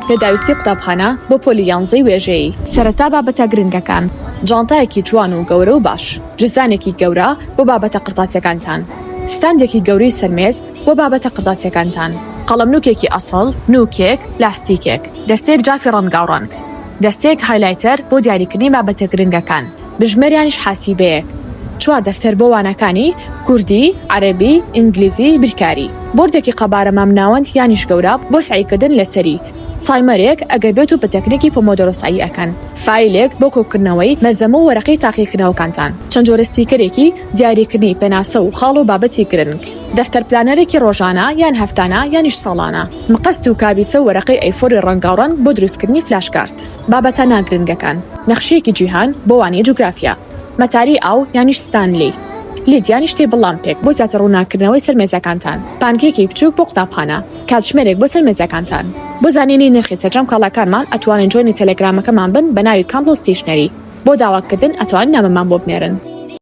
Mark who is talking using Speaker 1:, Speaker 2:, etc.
Speaker 1: پێداویستی قوتابخانە بۆ پۆلی یانزەی وێژەیی. سەرەتا بابەتە گرنگەکان، جانتایەکی جوان و گەورە و باش، جزدانێکی گەورە بۆ بابەتە قرتاسیەکانتان، ستاندێکی گەورەی سەر مێز بۆ بابەتە قرتاسیەکانتان، قەڵەمنوکێکی ئەسڵ، نوکێک، لاستیکێک، دەستەیەک جافی ڕەنگاوڕەنگ، دەستەیەک highlighter بۆ دیاریکردنی بابەتە گرنگەکان، بژمێر یانیش حاسیبەیەک، چوار دەفتەر بۆ وانەکانی، کوردی، عەرەبی، ئینگلیزی، بیرکاری. بۆردێکی قەبارە مامناوەند یانیش گەورە بۆ سەعیکردن لەسەری، timer ێک ئەگەر بێت و بە تەکنیکی Pomodoro سەعی ئەکەن، فایلێک بۆ کۆکردنەوەی مەلزەمە و وەرەقەی تاقیکردنەوەکانتان، چەند جۆرە sticker ێکی دیاریکردنی پێناسە و خاڵ و بابەتی گرنگ، دەفتەر planner ێکی ڕۆژانە یان هەفتانە یانیش ساڵانە، مقەست و کابیسە و وەرەقەی A4 ی ڕەنگاوڕەنگ بۆ دروستکردنی flashcard. بابەتە ناگرنگەکان، نەخشەیەکی جیهان بۆ وانەی جوگرافیا، مەتاری ئاو یانیش ستانلی، LED یانیش table lamp ێک بۆ زیاتر ڕووناککردنەوەی سەر مێزەکانتان، پانکێکی بچووک بۆ قوتابخانە، کاتژمێرێک بۆ سەر مێزەکانتان. بۆ زانینی نرخی سەرجەم کاڵاکانمان ئەتوانن join ی تەلەگرامەکەمان بن بە ناوی Candle Stationery، بۆ داواکردن ئەتوانن نامەمان بۆ بنێرن.